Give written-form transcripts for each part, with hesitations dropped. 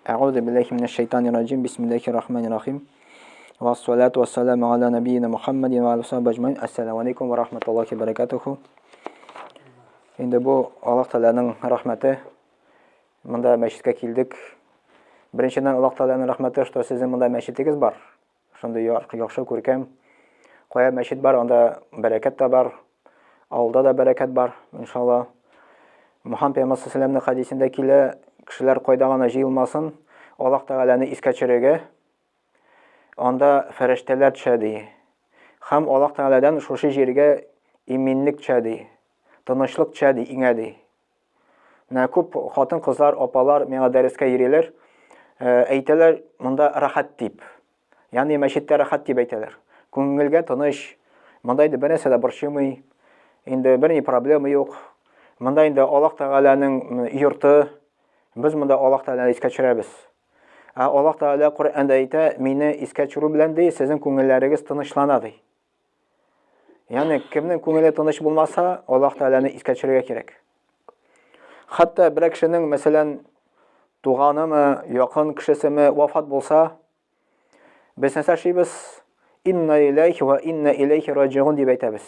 Әгъузу биллахи минәш шайтанир раҗим. Бисмиллахир рахманир рахим. Вассалату вассаламу аля набийина Мухаммадин ва алейхи вассалам. Ассаламу алейкум ва рахматуллахи ва баракатуху. Инде бу Аллаһ Тәгаләнең рәхмәте. Монда мәчеткә килдек. Беренчедән Аллаһ Тәгаләнең рәхмәте, что сезнең монда мәчетегез бар. Шундый яхшы күркәм. Кая мәчет бар, анда бәрәкәт тә бар. Авылда да бәрәкәт бар, иншалла. Мухаммад пәйгамбәр саллаллаху хәдисендә килә, кешеләр кайда гына җыелмасын, Аллаһ Тәгаләне искә төшерергә, анда фәрештәләр төшә ди. Һәм Аллаһ Тәгаләдән шушы җиргә иминлек төшә ди. Тынычлык төшә ди, иңә ди. Менә күп хатын-кызлар, апалар миңа дәрескә йөриләр, э, әйтәләр, монда рәхәт дип. Ягъни мәчеттә рәхәт дип әйтәләр. Күңелгә тыныч, монда инде бернәрсә дә борчымый, инде берни проблема юк. Монда инде Аллаһ Тәгаләнең йорты, без монда Аллаһ Тәгаләне искә төшерәбез. Ә Аллаһ Тәгалә Коръәндә әйтә, мине искә төшерү белән ди, сезнең күңелләрегез тынычлана ди. Ягъни кемнең күңеле тыныч булмаса, Аллаһ Тәгаләне искә төшерергә кирәк. Хәтта бер кешенең, мәсәлән, туганымы, якын кешесеме вафат булса, без нәрсә эшлибез? Инна иләйхи ва инна иләйхи раҗиун дип әйтәбез.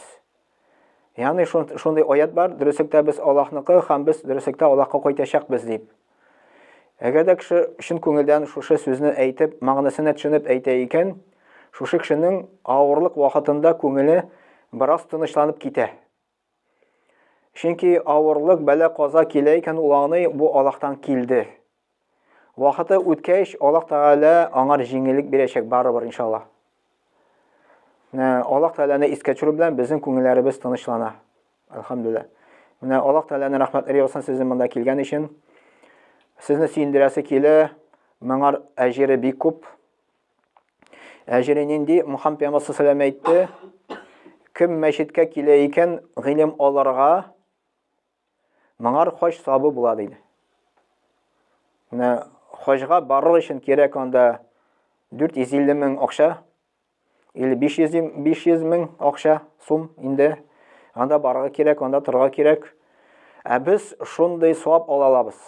Ягъни шундый аят бар, дөреслектә без Аллаһныкы һәм без дөреслектә Аллаһка кайтачакбыз дип. Әгәр дә кеше чын күңелдән шушы сүзне әйтеп, мәгънәсенә төшенеп әйтә икән, шушы кешенең авырлык вакытында күңеле бераз тынычланып китә. Чөнки авырлык, бәла, каза килә икән, ул аңлый, бу Аллаһтан килде. Вакыты үткәч, Аллаһ Тәгалә аңар җиңеллек бирәчәк барыбер, иншаллаһ. Менә Аллаһ Тәгаләне искә төшерү белән безнең күңелләребез тынычлана. Әлхәмдүлилләһ. Менә Аллаһ Тәгаләнең рәхмәтләре яусын сезнең монда килгән өчен. Сезне сөендерәсе килә, моңар әҗере бик күп. Әҗере нинди? Мухаммад пәйгамбәр саллаллаху әйтте, кем мәчеткә килә икән, гыйлем алырга, моңар хаҗ сабы була диде. Менә хаҗга барыр өчен кирәк анда 450 мең акча, или 500, 500 мең акча, сум инде. Анда барырга кирәк, анда торырга кирәк. Ә без шундый савап ала алабыз.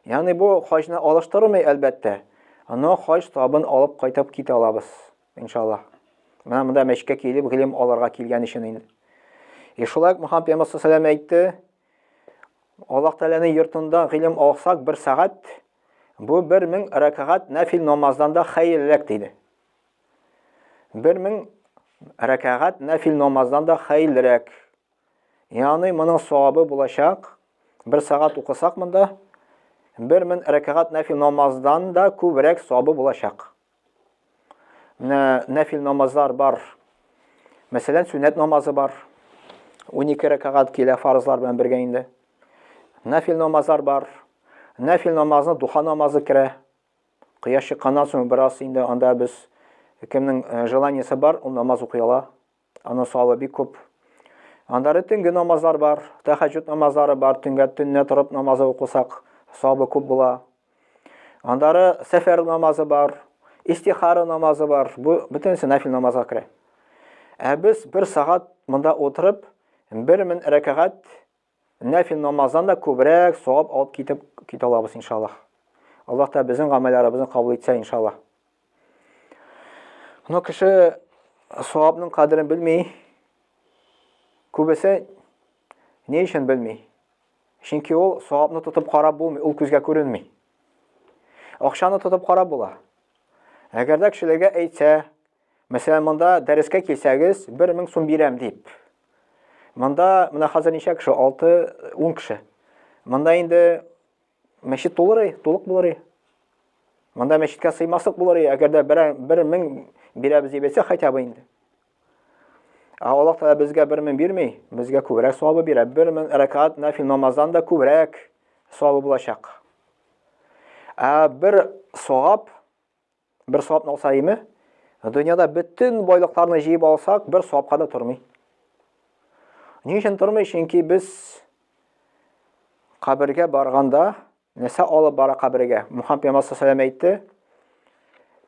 Ягъни бу хаҗны алыштырмый, әлбәттә. Но хаҗ савабын алып кайтып китә алабыз, иншаллаһ. Менә монда мәчеткә килеп гыйлем алырга килгән өчен инде. И шулай ук Мухаммад пәйгамбәр саллаллаху әйтте, Аллаһ Тәгаләнең йортында гыйлем алсак бер сәгать, бу 1000 рәкәгать нәфил намаздан да хәерлерәк диде. 1000 рәкәгать нәфил намаздан да хәерлерәк. Ягъни моның савабы булачак. Бер сәгать укысак монда, 1000 рәкәгать нәфил намаздан да күбрәк савабы булачак. Менә нәфил намазлар бар. Мәсәлән, сөннәт намазы бар. 12 рәкәгать килә фарызлар белән бергә инде. Нәфил намазлар бар. Нәфил намазны духа намазы керә. Кояш чыкканнан соң бераз инде анда без кемнең э, желаниесе бар, ул намаз укый ала. Аның савабы бик күп. Аннары төнге намазлар бар, тәһәҗҗүд намазлары бар, төнгә төнне торып намазы укысак, савабы күп була. Аннары сәфәр намазы бар, истихара намазы бар. Бу бөтенесе нәфил намазга керә. Ә без бер сәгать монда утырып, бер мең рәкәгать Нәфил намаздан да күбрәк савап алып китеп китә алабыз иншаллаһ. Аллаһ та безнең гамәлләребезне кабул итсә иншаллаһ. Но кеше савапның кадерен белми. Күбесе ни өчен белми? Чөнки ул савапны тотып карап булмый, ул күзгә күренми. Акчаны тотып карап була. Әгәр дә кешеләргә әйтсә, мәсәлән, монда дәрескә килсәгез, 1000 сум бирәм дип. Монда менә хәзер ничә кеше? 6, 10 кеше. Монда инде мәчет тулыр, тулык булыр. Монда мәчеткә сыймаслык булыр, әгәр дә 1000 бирәбез дип әйтсә, хотя бы инде. Ә Аллаһ Тәгалә безгә 1000 бирми, безгә күбрәк савабы бирә. 1000 рәкәгать нафил намаздан да күбрәк савабы булачак. Ә бер савап, бер савапны алса име, дөньяда бөтен байлыкларны җыеп алсак, бер савапка да тормый. Ни өчен тормый? Чөнки без кабергә барганда нәрсә алып бара кабергә? Мухаммад пәйгамбәр саллаллаху әйтте,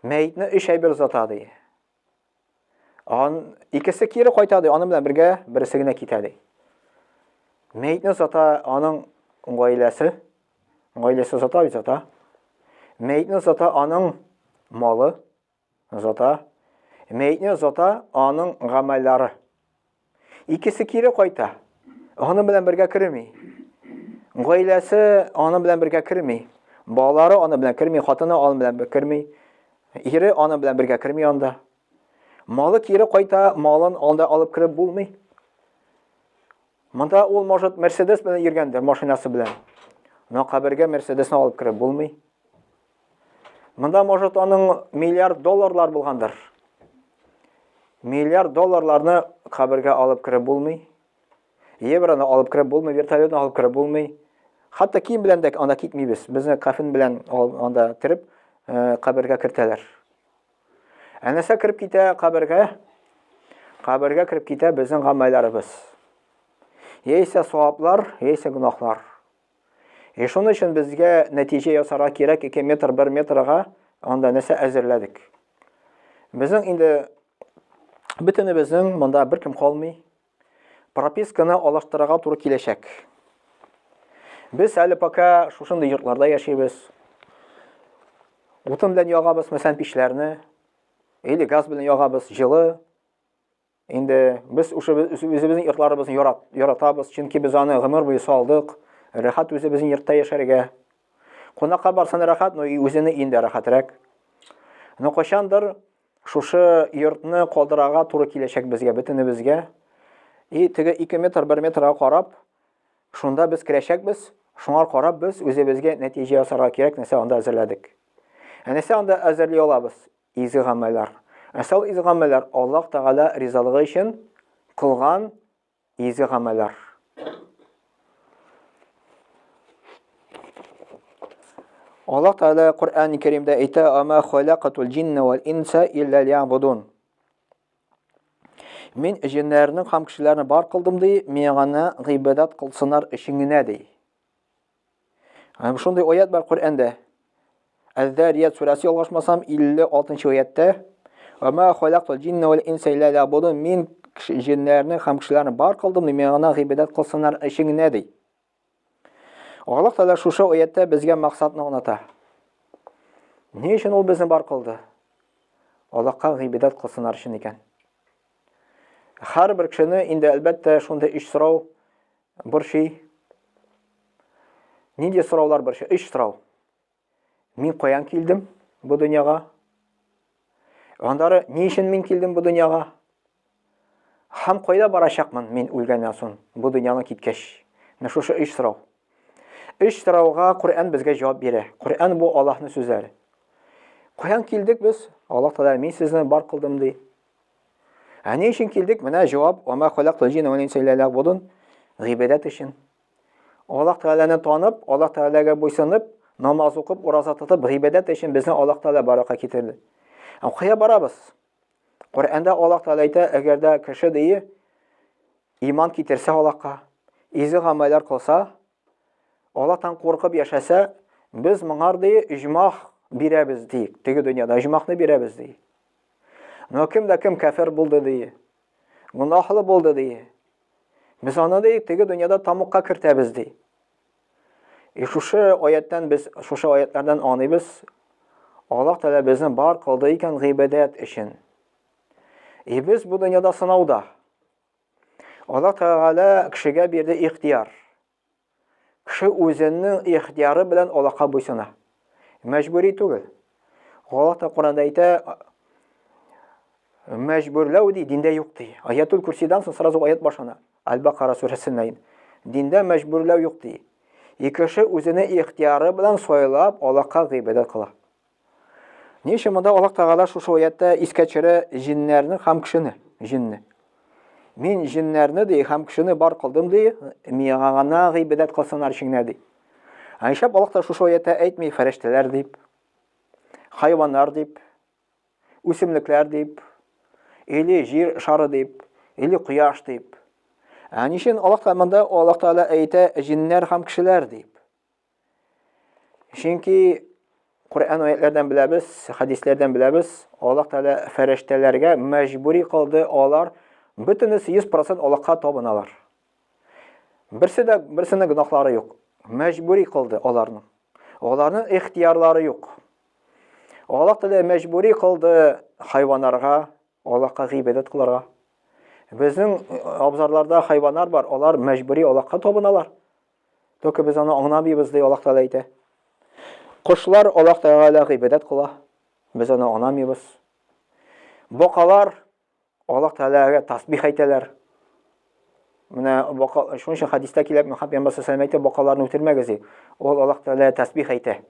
мәетне өч әйбер озата ди. Ан икесе кире кайта ди, аның белән бергә берсе генә китә ди. Мәетне озата аның гаиләсе. Гаиләсе озата бит озата. Мәетне озата аның малы озата. Мәетне озата аның гамәлләре. Икесе кире кайта. Аның белән бергә керми. Гаиләсе аның белән бергә керми. Балалары аның белән керми, хатыны аның белән керми. Ире аның белән бергә керми анда. Малы кире кайта, малын анда алып кереп булмый. Монда ул, может, Мерседес белән йөргәндер, машинасы белән. Но кабергә Мерседесны алып кереп булмый. Монда, может, аның миллиард долларлар булгандыр. Миллиард долларларны кабергә алып кереп булмый. Евроны алып кереп булмый, вертолетны алып кереп булмый. Хәтта кием белән дә анда китмибез. Безне кафен белән анда тереп, э, кабергә кертәләр. Ә нәрсә кереп китә кабергә? Кабергә кереп китә безнең гамәлләребез. Яисә саваплар, яисә гөнаһлар. И шуның өчен безгә нәтиҗә ясарга кирәк 2 метр 1 метрга анда нәрсә әзерләдек. Безнең инде бөтенебезнең монда беркем калмый. Прописканы алыштырырга туры киләчәк. Без әле пока шушындый йортларда яшибез. Утын белән ягабыз, мәсәлән, пичләрне, или газ белән ягабыз, җылы. Инде без үзебезнең йортларыбызны ярат, яратабыз, чөнки без аны гомер буе салдык. Рәхәт үзебезнең йортта яшәргә. Кунакка барсаң рәхәт, но и үзеңнең өеңдә рәхәтрәк. Но кайчандыр Шушы йортны калдырырга туры киләчәк безгә, бөтенебезгә. И теге 2 метр, 1 метрга карап, шунда без керәчәкбез. Шуңа карап без үзебезгә нәтиҗә ясарга кирәк, нәрсә анда әзерләдек. Ә нәрсә анда әзерли алабыз? Изге гамәлләр. Ә шул изге гамәлләр Аллаһ Тәгалә ризалыгы өчен кылган Изге гамәлләр. Аллаһ Тәгалә Коръән Кәримдә әйтә: "Ама халакатул җинна вал инса илля лиябудун." Мин җиннәрне һәм кешеләрне бар кылдым ди, миңа гына гыйбадәт кылсыннар өчен генә ди. Һәм шундый аят бар Коръәндә. Әз-Зарият сүрәсе ялгышмасам 56 аяттә Ва ма халактул җинна вал инса илля лиябудун. Мин җиннәрне һәм кешеләрне бар кылдым, миңа гына гыйбадәт кылсыннар өчен генә ди. Аллаһ Тәгалә шушы аяттә безгә максатны аңлата. Ни өчен ул безне бар кылды? Аллаһка гыйбадәт кылсыннар өчен икән. Һәрбер кешене инде әлбәттә шундый өч сорау Борчый. Нинди сораулар борчый? Өч сорау. Мин каян килдем бу дөньяга? Аннары ни өчен мин килдем бу дөньяга? Һәм кайда барачакмын мин үлгәннән соң, бу дөньяны киткәч? Менә шушы өч сорау. Өч сорауга Коръән безгә җавап бирә. Коръән бу Аллаһның сүзләре. Каян килдек без? Аллаһ Тәгалә мин сезне бар кылдым ди. Ә ни өчен килдек? Менә җавап, Ва ма халактул җинна вал инса илля лиябудун. Гыйбадәт өчен. Аллаһ Тәгаләне танып, Аллаһ Тәгаләгә буйсынып, намаз укып, ураза тотып, гыйбадәт өчен безне Аллаһ Тәгалә барака китерде. Ә кая барабыз? Коръәндә Аллаһ Тәгалә әйтә, әгәр дә кеше дие иман китерсә Аллаһка, изге гамәлләр кылса, Аллаһтан куркып яшәсә, без моңар ди иҗмах бирәбез ди. Теге дөньяда иҗмахны бирәбез ди. Но кем дә кем кәфер булды ди. Гөнаһлы булды ди. Без аны ди теге дөньяда тамукка кертәбез ди. И шушы аяттан без шушы аятлардан аңлыйбыз, Аллаһ Тәгалә безне бар кылды икән гыйбадәт өчен. И без бу дөньяда сынауда. Аллаһ Тәгалә кешегә бирде ихтияр. Кеше үзенең ихтияры белән Аллаһка буйсына. Мәҗбүри түгел. Аллаһ та Коранда әйтә, мәҗбүрләү ди, диндә юк ди. Аятул Курсидан соң сразу аят башлана. Аль-Бакара сүрәсеннән. Диндә мәҗбүрләү юк ди. И кеше үзенең ихтияры белән сайлап Аллаһка гыйбадәт кыла. Ни өчен монда Аллаһ Тәгалә шушы аятта искә төшерә җиннәрне һәм кешене, җинне? Мин җиннәрне ди һәм кешене бар кылдым ди, миңа гына гыйбадәт кылсыннар өчен генә ди. Ә нишләп Аллаһ та шушы аятта әйтми фәрештәләр дип, хайваннар дип, үсемлекләр дип, или җир шары дип, или кояш дип. Ә ни өчен Аллаһ та монда Аллаһ Тәгалә әйтә җиннәр һәм кешеләр дип? Чөнки Коръән аятләрдән беләбез, хәдисләрдән беләбез, Аллаһ Тәгалә фәрештәләргә мәҗбүри кылды, алар бөтенесе 100% Аллаһка табыналар. Берсе дә берсенең гөнаһлары юк. Мәҗбүри кылды аларны. Аларның ихтиярлары юк. Аллаһ Тәгалә мәҗбүри кылды хайваннарга Аллаһка гыйбадәт кылырга. Безнең абзарларда хайваннар бар, алар мәҗбүри Аллаһка табыналар. Только без аны аңламыйбыз, ди Аллаһ Тәгалә әйтә. Кошлар Аллаһ Тәгалә гыйбадәт кыла. Без аны аңламыйбыз. Бакалар Аллаһ Тәгаләгә тасбих әйтәләр. Менә бака, шуның өчен хәдистә килә, Мөхәммәд пәйгамбәр саллаллаху әйтә, бакаларны үтермәгез ди. Ул Аллаһ Тәгаләгә тасбих әйтә.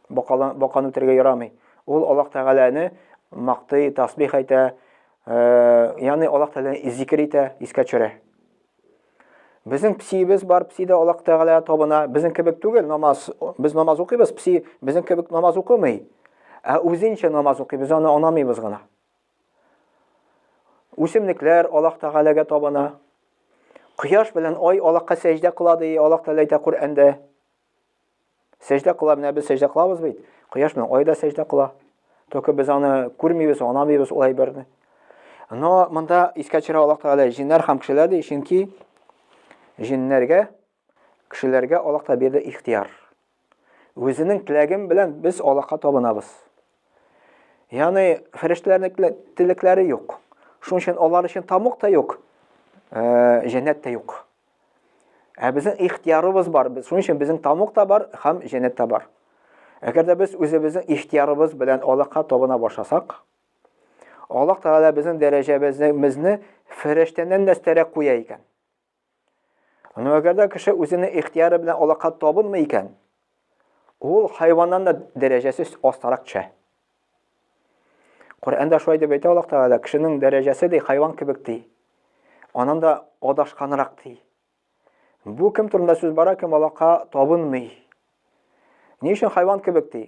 Бакала, баканы үтерергә ярамый. Ул Аллаһ Тәгаләне мактый, тасбих әйтә, э, ягъни Аллаһ Тәгаләне зикер итә, искә төшерә. Безнең псиебез бар, пси дә Аллаһ Тәгаләгә табына. Безнең кебек түгел, намаз, без намаз укыйбыз, пси безнең кебек намаз укымый. Ә үзенчә намаз укый, без аны аңламыйбыз гына. Үсемлекләр Аллаһ Тәгаләгә табына. Кояш белән ай Аллаһка сәҗдә кыла ди, Аллаһ Тәгалә әйтә Коръәндә. Сәҗдә кыла, менә без сәҗдә кылабыз бит. Кояш белән ай да сәҗдә кыла. Только без аны күрмибез, аңламыйбыз ул әйберне. Но монда искә төшерә Аллаһ Тәгалә җиннәр һәм кешеләр ди, чөнки җиннәргә, кешеләргә Аллаһ Тәгалә бирде ихтияр. Үзенең теләген белән без Аллаһка табынабыз. Ягъни фәрештәләрнең теләкләре юк. Шуның өчен алар өчен тамук та юк, э, җәннәт тә юк. Ә безнең ихтиярыбыз бар. Без шуның өчен безнең тамук та бар һәм җәннәт тә бар. Әгәр дә без үзебезнең ихтиярыбыз белән Аллаһка табына башласак, Аллаһ Тәгалә безнең дәрәҗәбезне безне фәрештәдән дә өстәрәк куя икән. Но әгәр дә кеше үзенең ихтияры белән Аллаһка табынмый икән, ул хайваннан да дәрәҗәсе астарак төшә. Коръәндә шулай дип әйтә Аллаһ Тәгалә, кешенең дәрәҗәсе ди хайван кебек ди. Аннан да адашканрак ди. Бу кем турында сүз бара, кем Аллаһка табынмый. Ни өчен хайван кебек ди?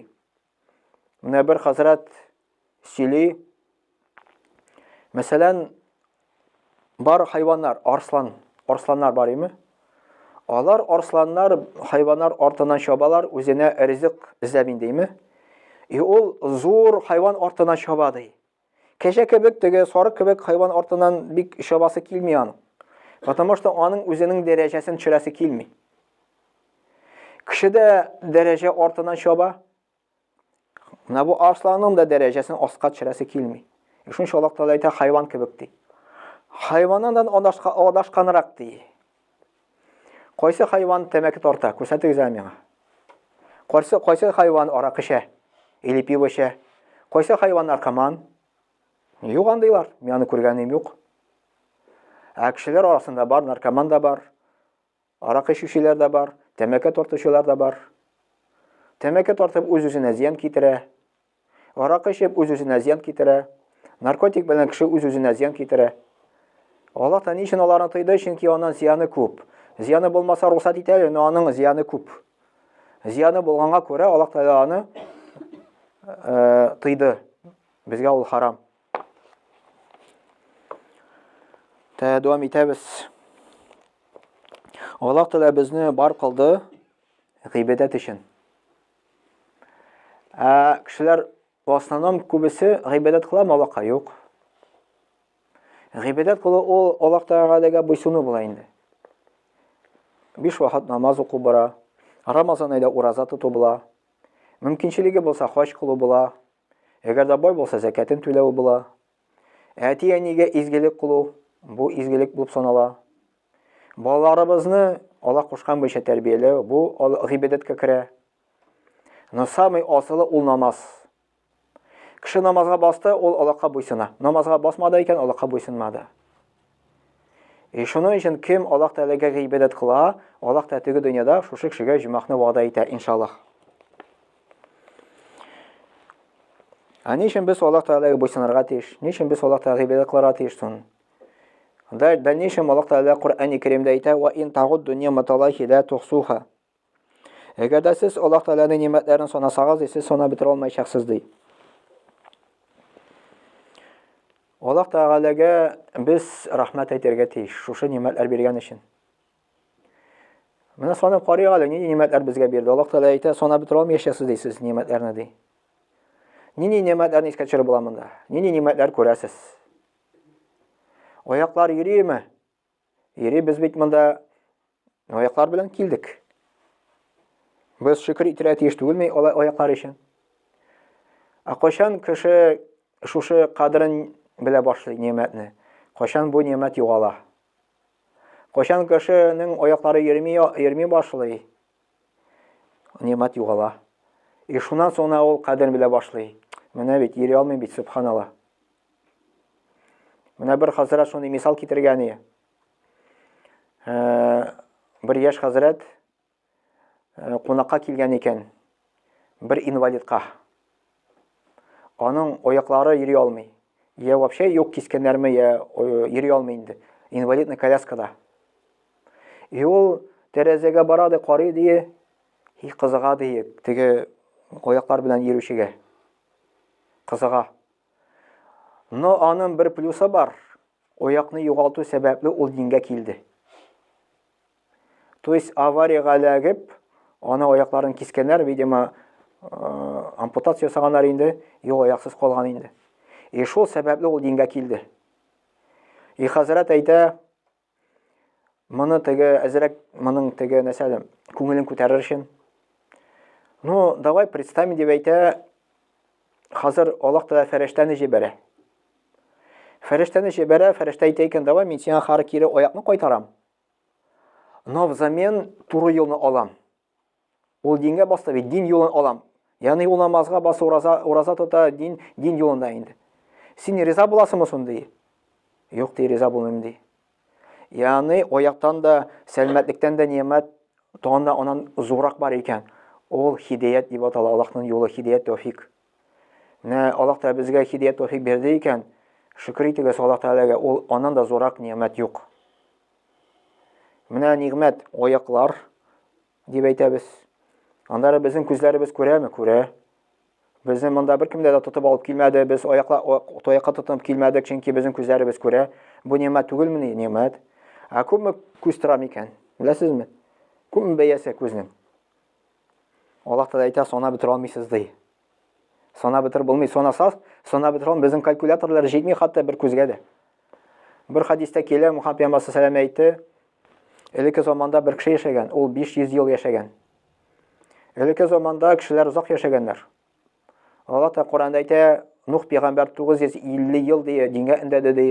Менә бер хәзрәт сөйли. Мәсәлән, бар хайваннар, арслан, арсланнар бар име? Алар арсланнар хайваннар артыннан чабалар, үзенә ризык эзләп инде име? И ул зур хайван артыннан чаба ди. Кәҗә кебек, теге сарык кебек хайван артыннан бик чабасы килми аның. Потому что аның үзенең дәрәҗәсен төшерәсе килми. Кеше дә дәрәҗә артыннан чаба, Менә бу арсланның да дәрәҗәсен аска төшерәсе килми. Шуның өчен Аллаһ Тәгалә әйтә, хайван кебек ди. Хайваннан адашканрак ди. Кайсы хайван тәмәке тарта? Күрсәтегез әле миңа. Кайсы кайсы хайван аракы эчә или пиво эчә? Кайсы хайван наркоман? Юк андыйлар. Мин аны күргәнем юк. Ә кешеләр арасында бар, наркоман да бар. Аракы эчүчеләр дә бар, тәмәке тартучылар да бар. Тәмәке тартып үз-үзенә зыян китерә. Аракы эчеп үз-үзенә зыян китерә. Наркотик белән кеше үз-үзенә зыян китерә. Аллаһ та ни өчен аларны тыйды? Чөнки аннан зыяны күп. Зыяны булмаса рөхсәт итә, но аның зыяны күп. Зыяны булганга күрә Аллаһ Тәгалә аны э, тыйды. Безгә ул харам. Тә дәвам итәбез. Аллаһ Тәгалә безне бар кылды гыйбадәт өчен. Ә кешеләр в основном күбесе гыйбадәт кыла, Аллаһка юк. Гыйбадәт кылу ул Аллаһ Тәгаләгә буйсыну була инде. Биш вакыт намаз уку бара, Рамазан айда ураза тоту була. Мөмкинчелеге булса хаҗ кылу була. Әгәр дә бай булса, зәкәтен түләү була. Әти-әнигә изгелек кылу, бу изгелек булып санала. Балаларыбызны Аллаһ кушкан буенча тәрбияләү, бу гыйбадәткә керә. Но самый асылы ул намаз. Кеше намазга басты, ул Аллаһка буйсына. Намазга басмады икән, Аллаһка буйсынмады. И шуның өчен кем Аллаһ Тәгаләгә гыйбадәт кыла, Аллаһ Тәгалә теге дөньяда шушы кешегә җомахны вәгъдә итә, иншаллаһ. Ә ни өчен без Аллаһ Тәгаләгә буйсынырга тиеш? Ни өчен без Аллаһ Тәгаләгә гыйбадәт кылырга тиеш соң? Да, дальнейшем Аллаһ Тәгалә Коръәни Кәримдә әйтә: "Ва ин тагудду ни'маталлахи ла тухсуха". Әгәр дә сез Аллаһ Тәгаләнең ни'мәтләрен санасагыз, сез санап бетерә алмаячаксыз ди. Аллаһ Тәгаләгә без рәхмәт әйтергә тиеш, шушы ни'мәтләр биргән өчен. Менә санап карыйк әле, нинди ни'мәтләр безгә бирде. Аллаһ Тәгалә әйтә, санап бетерә алмаячаксыз ди сез ни'мәтләрне ди. Нинди ни'мәтләрне искә төшереп була монда? Нинди ни'мәтләр күрәсез? Аяклар йөриме? Йөри, без бит монда аяклар белән килдек. Без шөкер итәргә тиеш түгелме алай аяклар өчен? Ә кайчан кеше шушы кадерен белә башлый нимәтне? Кайчан бу нимәт югала? Кайчан кешенең аяклары йөрми, йөрми башлый, нимәт югала. И шуннан соң ул кадерен белә башлый. Менә бит йөри алмый бит, субханалла. Менә бер хәзрәт шундый мисал китергән иде. Э, бер яшь хәзрәт э, кунакка килгән икән бер инвалидка. Аның аяклары йөри алмый. Я вообще юк кискәннәрме, я э, йөри алмый инде. Инвалидный коляскада. И ул тәрәзәгә бара да карый ди, и кызыга ди, теге аяклар белән йөрүчегә. Кызыга. Но аның бер плюсы бар. Аякны югалту сәбәпле ул дингә килде. То есть аварияга эләгеп, аны аякларын кискәннәр, видимо, э, ампутация ясаганнар инде, и ул аяксыз калган инде. И шул сәбәпле ул дингә килде. И хәзрәт әйтә, моны теге әзрәк моның теге нәрсә күңелен күтәрер өчен. Ну, давай представим дип әйтә, хәзер Аллаһ Тәгалә фәрештәне җибәрә. Фәрештәне җибәрә, фәрештә әйтә икән, давай мин сиңа хары кире аякны кайтарам. Но взамен туры юлны алам. Ул дингә басты бит, дин юлын алам. Ягъни ул намазга баса, ураза, ураза тота, дин, дин юлында инде. Син риза буласыңмы соң ди? Юк ди, риза булмыйм ди. Ягъни аяктан да, сәламәтлектән дә ниәмәт тагын да аннан зуррак бар икән. Ул хидәят дип атала, Аллаһның юлы хидәят тәүфик. Менә Аллаһ та безгә хидәят тәүфик бирде икән, шөкер итегез Аллаһ Тәгаләгә, ул аннан да зуррак ниәмәт юк. Менә нигъмәт аяклар дип әйтәбез. Аннары безнең күзләребез күрәме? Күрә. Безне монда беркем дә тотып алып килмәде, без аякла таякка тотынып килмәдек, чөнки безнең күзләребез күрә. Бу нигъмәт түгелмени? Нигъмәт. Ә күпме күз тора микән? Беләсезме? Күпме бәясе күзнең? Аллаһ Тәгалә әйтә, санап бетерә алмыйсыз ди. Санап бетереп булмый. Санасаз, санап бетерә алмый. Безнең калькуляторлар җитми хәтта бер күзгә дә. Бер хадистә килә, Мухаммад пәйгамбәр саллаллаху әйтте, элекке заманда бер кеше яшәгән, ул 500 ел яшәгән. Элекке заманда кешеләр озак яшәгәннәр. Аллаһ та Коръәндә әйтә, Нух пәйгамбәр 950 ел ди, дингә өндәде ди.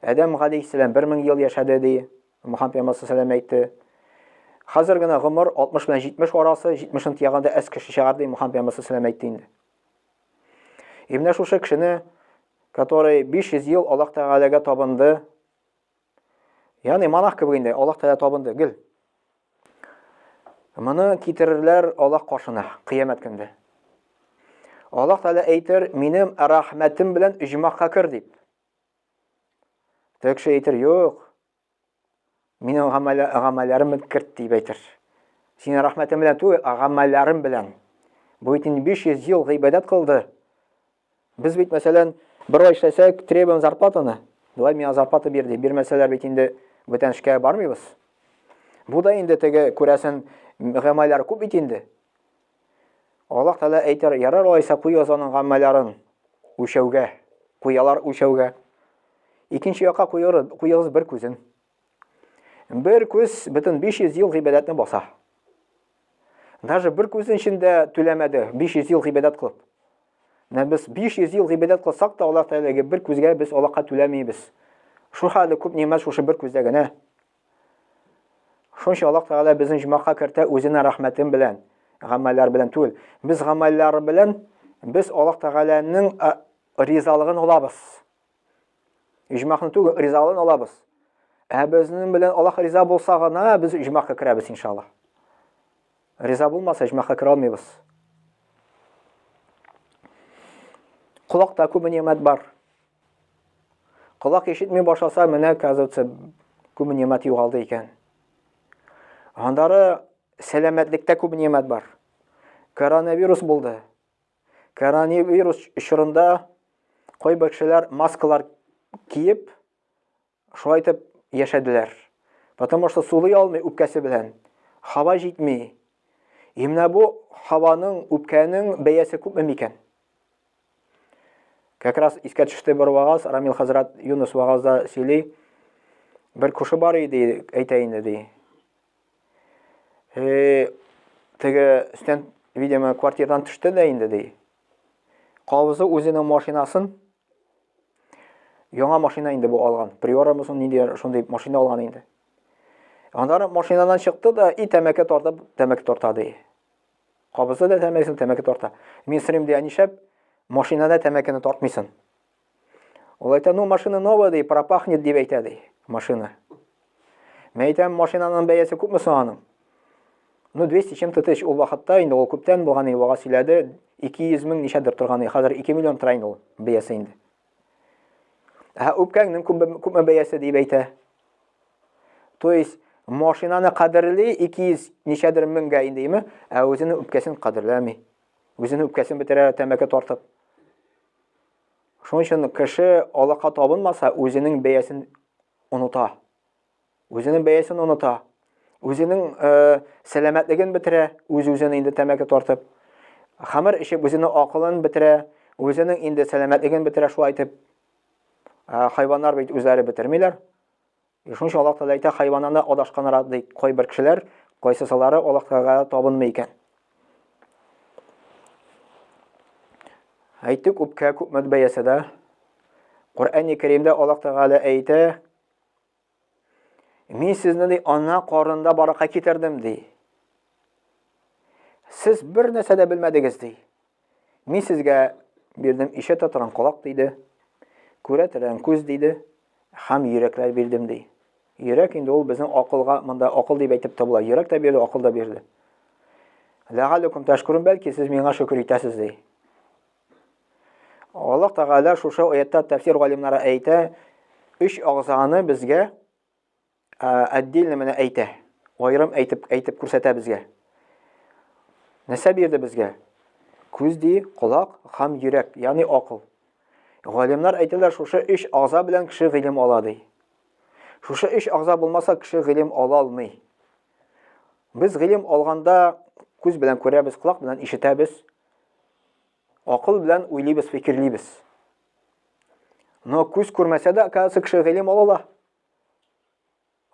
Адәм галәйһиссәлам 1000 ел яшәде ди. Мухаммад пәйгамбәр саллаллаху әйтте. Хәзер генә гомер 60 белән 70 арасы, 70-н тиягәндә әз кеше чыгар ди Мухаммад пәйгамбәр саллаллаху әйтте инде. И менә шушы кешене, который 500 ел Аллаһ Тәгаләгә табынды, ягъни монах кебек инде, Аллаһ Тәгалә табынды гел. Моны китерерләр Аллаһ каршына кыямәт көндә. Аллаһ Тәгалә әйтер, минем рәхмәтем белән оҗмахка кер дип. Теге кеше әйтер, юк, минем гамәлләрем керт дип әйтер. Синең рәхмәтең белән түгел, ә гамәлләрем белән. Бу бит инде 500 ел гыйбадәт кылды. Без бит, мәсәлән, бер ай эшләсәк, требуем зарплатаны. Давай миңа зарплата бир ди. Бирмәсәләр бит инде бүтән эшкә бармыйбыз. Бу да инде теге күрәсен гамәлләр күп бит инде. Аллаһ Тәгалә әйтер, ярар алайса куегыз аның гамәлләрен үлчәүгә. Куялар үлчәүгә. Икенче якка куегыз бер күзен. Бер күз бөтен 500 ел гыйбадәтне баса. Даже бер күзен өчен дә түләмәде 500 ел гыйбадәт кылып. Менә без 500 ел гыйбадәт кылсак та Аллаһ Тәгаләгә бер күзгә без Аллаһка түләмибез. Шул хәтле күп нимәт шушы бер күздә генә. Шунча Аллаһ Тәгалә безне җомахка кертә үзенең рәхмәтен белән, гамәлләр белән түгел. Без гамәлләр белән без Аллаһ Тәгаләнең ризалыгын алабыз. Иҗмахны түгел, ризалыгын алабыз. Ә безнең белән Аллаһ риза булса гына без иҗмахка керәбез иншаллаһ. Риза булмаса иҗмахка керә алмыйбыз. Колакта күп нимәт бар. Колак ишетми башласа, менә, оказывается, күп нимәт югалды икән. Аннары сәламәтлектә күп нимәт бар. Коронавирус булды. Коронавирус чорында кайбер кешеләр маскалар киеп, шулай итеп яшәделәр. Потому что сулый алмый үпкәсе белән. Һава җитми. И менә бу һаваның, үпкәнең бәясе күпме микән? Как раз искә төште бер вагаз, Рамил хәзрәт Юнус вагазда сөйли. Бер кеше бар иде, әйтә инде ди. Э, Теге өстән, видимо, квартирадан төште дә инде, ди. Кабызы үзенең машинасын, яңа машина инде бу алган. Приора мысын, нинди шундый машина алган инде. Аннары машинадан чыкты да и тәмәке тартып, тәмәке тарта ди. Кабызы да тәмәкесен, тәмәке тарта. Мин сорыйм ди, ә нишләп машинада тәмәкене тартмыйсың? Ул әйтә, ну машина новая ди, пропахнет дип әйтә ди, машина. Мин әйтәм, машинаның бәясе күпме соң аның? Ну, 200 чем-то тысяч ул вакытта инде ул күптән булган инде вага сөйләде, 200 мең ничәдер торган инде, хәзер 2 миллион тора инде ул бәясе инде. Ә үпкәңнең күпме, күпме бәясе дип әйтә. То есть машинаны кадерли 200 ничәдер меңгә инде, име? Ә үзенең үпкәсен кадерләми. Үзенең үпкәсен бетерә тәмәке тартып. Шуның өчен кеше Аллаһка табынмаса, үзенең бәясен оныта. Үзенең бәясен оныта. Үзенең э, сәламәтлеген бетерә, үз-үзен инде тәмәке тартып. Хәмер эчеп үзенең акылын бетерә, үзенең инде сәламәтлеген бетерә шулай итеп. Ә, хайваннар бит үзләре бетермиләр. Шуның өчен Аллаһ Тәгалә әйтә, хайваннан да адашканрак ди кайбер кешеләр, кайсысылары Аллаһ Тәгаләгә табынмый икән. Әйттек, үпкә күпме бәясе дә. Коръәни Кәримдә Аллаһ Тәгалә әйтә, Мин сезне ди ана карынында баракка китердем ди. Сез бер нәрсә дә белмәдегез ди. Мин сезгә бирдем ишетә торган колак диде, күрә торган күз диде, һәм йөрәкләр бирдем ди. Йөрәк инде ул безнең акылга, монда акыл дип әйтеп тә була. Йөрәк тә бирде, акыл да бирде. Ләгалләкум тәшкурун, бәлки сез миңа шөкер итәсез ди. Аллаһ Тәгалә шушы аятта тәфсир галимнары әйтә, өч агзаны безгә отдельно менә әйтә. Аерым әйтеп, әйтеп күрсәтә безгә. Нәрсә бирде безгә? Күз ди, колак һәм йөрәк, ягъни акыл. Галимнәр әйтәләр, шушы өч агза белән кеше гыйлем ала ди. Шушы өч агза булмаса, кеше гыйлем ала алмый. Без гыйлем алганда күз белән күрәбез, колак белән ишетәбез, акыл белән уйлыйбыз, фикерлибез. Но күз күрмәсә дә, оказывается, кеше гыйлем ала ала.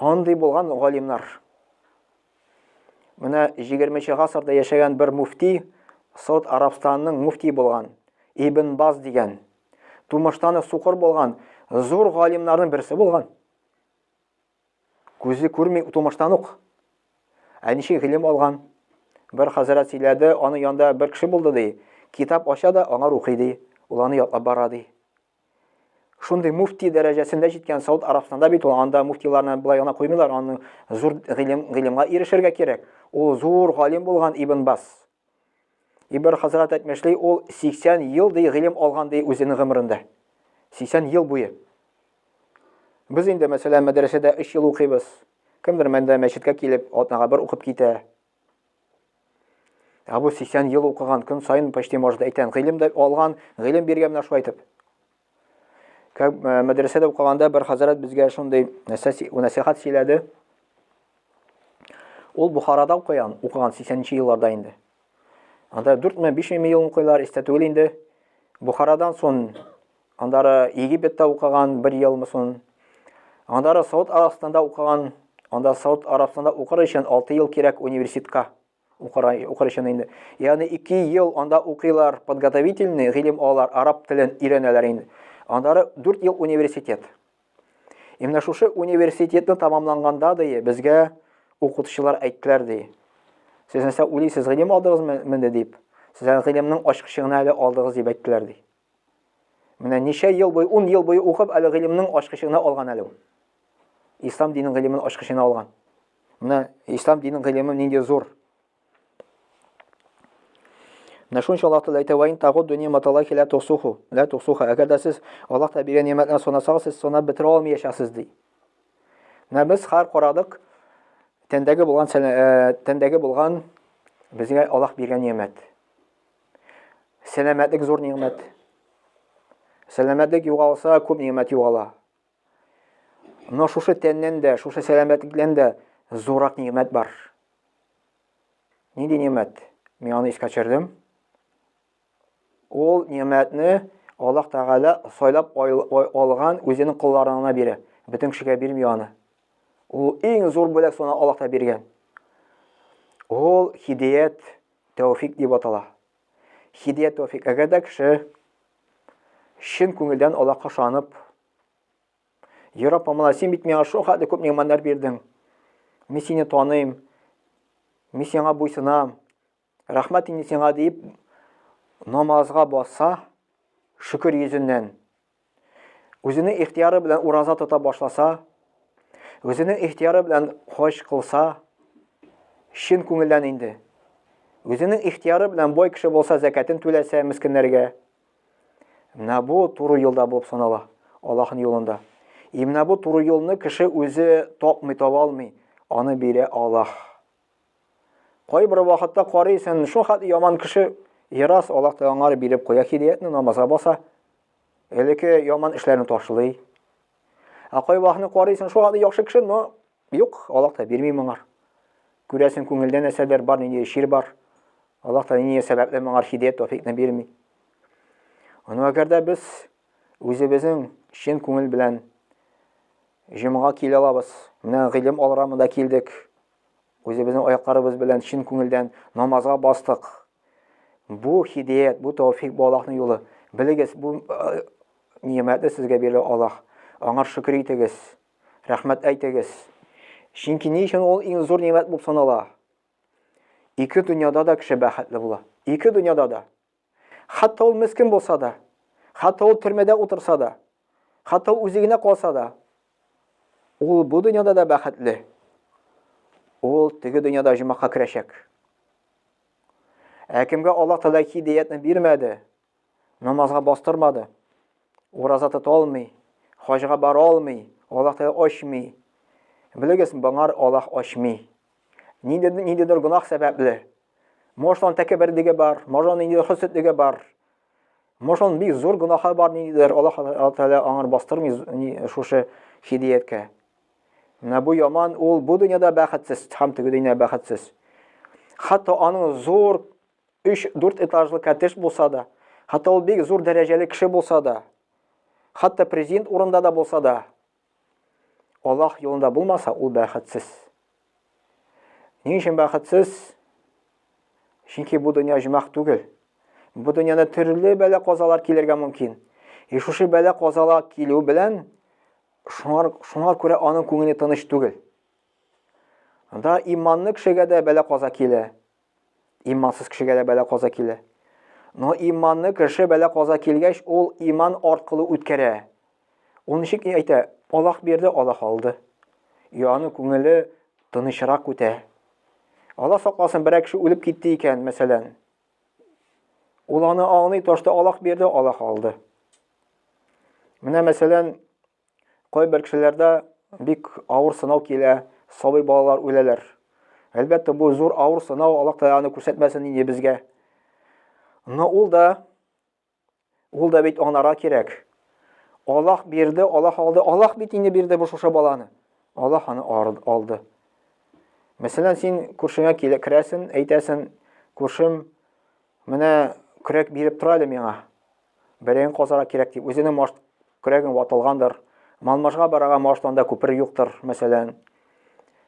Андый булган галимнар. Менә 20 гасырда яшәгән бер муфти, Сауд Арабстанының муфти булган, Ибн Баз дигән. Тумыштан сукыр булган, зур галимнарның берсе булган. Күзе күрми тумыштан ук. Ә ничек гыйлем алган? Бер хәзрәт сөйләде, аның янында бер кеше булды ди. Китап ача да аңа рухи ди. Ул аны ятлап бара ди. Шундый муфти дәрәҗәсендә җиткән Сауд Арабстанда бит ул, анда муфтиларны былай гына куймыйлар, аны зур гыйлем, гыйлемгә ирешергә кирәк. Ул зур галим булган Ибн Бас. Ибн хәзрәт әйтмешли, ул 80 ел ди гыйлем алган ди үзенең гомерендә. 80 ел буе. Без инде, мәсәлән, мәдрәсәдә 3 ел укыйбыз. Кемдер мәндә мәчеткә килеп, атнага бер укып китә. Ә бу 80 ел укыган, көн саен почти может әйтәм, гыйлем дә алган, гыйлем биргән менә шулай итеп. Как э, мәдрәсәдә укыганда бер хәзрәт безгә шундый нәрсә нәсихәт сөйләде. Ул Бухарада укыган, укыган 80 елларда инде. Анда 4 мең, 5 мең ел укыйлар, истә түгел инде. Бухарадан соң Андары Египетта укыган бер елмы соң. Андары Сауд Арабстанда укыган. Анда Сауд Арабстанда укыр өчен 6 ел кирәк университетка. Укыр, укыр өчен инде. Ягъни 2 ел анда укыйлар, подготовительный гыйлем алалар, араб телен өйрәнәләр инде. Андары 4 ел университет. Именно шушы университетны тамамланганда ди, безгә укытучылар әйттеләр ди. Сез нәрсә уйлыйсыз, гыйлем алдыгызмы менде дип. Сез әле гыйлемнең ачкычын гына әле алдыгыз дип әйттеләр ди. Менә ничә ел буе, 10 ел буе укып, әле гыйлемнең ачкычын алган әле ул. Ислам диненең гыйлемен ачкычын алган. Менә ислам диненең гыйлеме нинди зур. Менә шуның өчен Аллаһ Тәгалә әйтә, "Ва ин тагудду ни'маталлахи ла тухсуху, ла тухсуха". Әгәр дә сез Аллаһ Тәгалә биргән ни'мәтләрне санасагыз, сез санап бетерә алмаячаксыз ди. Менә без хәр карадык, тәндәге булган э, тәндәге булган безгә Аллаһ биргән ни'мәт. Сәламәтлек зур нигъмәт. Сәламәтлек югалса, күп нигъмәт югала. Но шушы тәннән дә, шушы сәламәтлектән дә зуррак нигъмәт бар. Нинди нигъмәт? Мин аны искә төшердем. Ул нигъмәтне Аллаһ Тәгалә сайлап алган үзенең колларына бирә. Бөтен кешегә бирми аны. Ул иң зур бүләк соны Аллаһ та биргән. Ул хидият тәүфик дип атала. Хидият тәүфик. Әгәр дә кеше чын күңелдән Аллаһка ышанып, Я Раббым, менә син бит миңа шул хәтле күп нигъмәтләр бирдең. Мин сине таныйм. Мин сиңа буйсынам. Рәхмәт инде сиңа дип намазга баса, шөкер йөзеннән. Үзенең ихтияры белән ураза тота башласа, үзенең ихтияры белән хаҗ кылса, чын күңелдән инде. Үзенең ихтияры белән бай кеше булса, зәкәтен түләсә мескеннәргә. Менә бу туры юлда булып санала, Аллаһның юлында. И менә бу туры юлны кеше үзе тапмый, таба алмый. Аны бирә Аллаһ. Кайбер вакытта карыйсың, шул хәтле яман кеше, ярас Аллаһ Тәгалә аңар биреп куя һидәятне, намазга баса. Элекке яман эшләрне ташлый. Ә кай вакытны карыйсың, шул хәтле яхшы кеше, но юк, Аллаһ та бирми моңар. Күрәсең, күңелдә нәрсәләр бар, нинди чир бар. Аллаһ та нинди сәбәпле моңар һидәят тәүфикне бирми. Аны әгәр дә без үзебезнең чын күңел белән җомга килә алабыз. Менә гыйлем алырга монда килдек. Үзебезнең аякларыбыз белән чын күңелдән намазга бастык. Бу хидият, бу тәүфик, бу Аллаһның юлы. Белегез, бу э, ни'мәтне сезгә бирде Аллаһ. Аңа шөкер итегез. Рәхмәт әйтегез. Чөнки ни өчен ул иң зур ни'мәт булып санала? Ике дөньяда да кеше бәхетле була. Ике дөньяда да. Хәтта ул мескен булса да, хәтта ул төрмәдә утырса да, хәтта ул үзе генә калса да, ул бу дөньяда да бәхетле. Ул теге дөньяда җомахка керәчәк. Ә кемгә Аллаһ Тәгалә һидәятне бирмәде, намазга бастырмады, ураза тота алмый, хаҗга бара алмый, Аллаһ Тәгалә ачмый. Белегез, баңар Аллаһ ачмый. Ниндидер, ниндидер гөнаһ сәбәпле. Может, аның тәкәбберлеге бар, может, аның ниндидер хөсетлеге бар. Может, аның бик зур гөнаһы бар ниндидер, Аллаһ Тәгалә аңар бастырмый шушы һидияткә. Менә бу яман, ул бу дөньяда бәхетсез, һәм теге дөньяда бәхетсез. Хәтта аның зур 3-4 этажлы коттедж булса да, хәтта ул бик зур дәрәҗәле кеше булса да, хәтта президент урында да булса да, Аллаһ юлында булмаса, ул бәхетсез. Ни өчен бәхетсез? Чөнки бу дөнья җомах түгел. Бу дөньяда төрле бәла-казалар килергә мөмкин. И шушы бәла-казалар килү белән шуңар, шуңа күрә аның күңеле тыныч түгел. Анда иманлы кешегә дә бәла-каза килә. Имансыз кешегә дә бәла-каза килә. Но иманлы кеше бәла-каза килгәч, ул иман аркылы үткәрә. Ул ничек ни әйтә? Аллаһ бирде, Аллаһ алды. И аның күңеле тынычрак үтә. Аллаһ сакласын, берәр кеше үлеп китте икән, мәсәлән. Ул аны аңлый, то, что Аллаһ бирде, Аллаһ алды. Менә мәсәлән, Кайбер кешеләрдә бик авыр сынау килә, сабый балалар үләләр. Әлбәттә, бу зур авыр сынау, Аллаһ Тәгалә аны күрсәтмәсен инде безгә. Но ул да ул да бит аңларга кирәк. Аллаһ бирде, Аллаһ алды. Аллаһ бит инде бирде бу шушы баланы. Аллаһ аны алды. Мәсәлән, син күршеңә килә керәсен, әйтәсен, күршем, менә көрәк биреп тора әле миңа. Бәрәңге казарга кирәк дип, үзенең маш көрәгең ватылгандыр. Малмажга барырга может анда күпер юктыр, мәсәлән.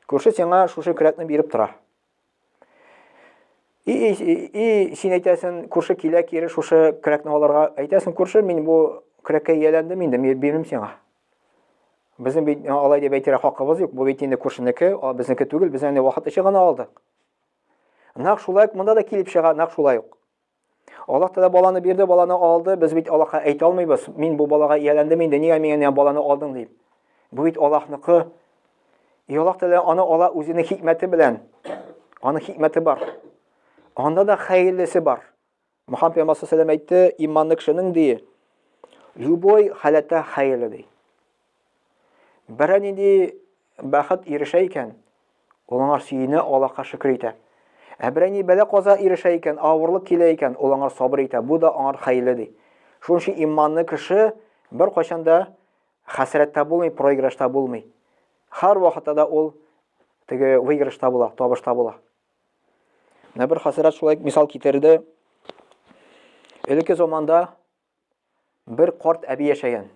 Күрше сиңа шушы көрәкне биреп тора. И, и, и, и син әйтәсең, күрше килә кире шушы көрәкне алырга. Әйтәсең, күрше, мин бу көрәккә ияләндем инде, мин бирмим сиңа. Безнең бит алай дип әйтергә хакыбыз юк. Бу бит инде күршенеке, безнеке түгел, без аны вакыт эче генә алдык. Нәкъ шулай ук монда да килеп чыга, нәкъ шулай ук. Аллаһ Тәгалә баланы бирде, баланы алды. Без бит Аллаһка әйтә алмыйбыз. Мин бу балага ияләндем инде, нигә миңа баланы алдың дип. Бу бит Аллаһныкы. И Аллаһ Тәгалә аны ала үзенең хикмәте белән. Аның хикмәте бар. Анда да хәерлесе бар. Мөхәммәд пәйгамбәр саллаллаху әйтте, иманлы кешенең ди, любой халәттә хәерле ди. Берәр нинди бәхет ирешә икән, ул аңар сөенә, Аллаһка шөкер итә. Ә берәр нинди бәла-каза ирешә икән, авырлык килә икән, ул аңар сабыр итә. Бу да аңар хәерле ди. Шуның өчен иманлы кеше беркайчан да хәсрәттә булмый, проигрышта булмый. Һәр вакытта да ул теге выигрышта була, табышта була. Менә бер хәсрәт шулай мисал китерде. Элекке заманда бер карт әби яшәгән.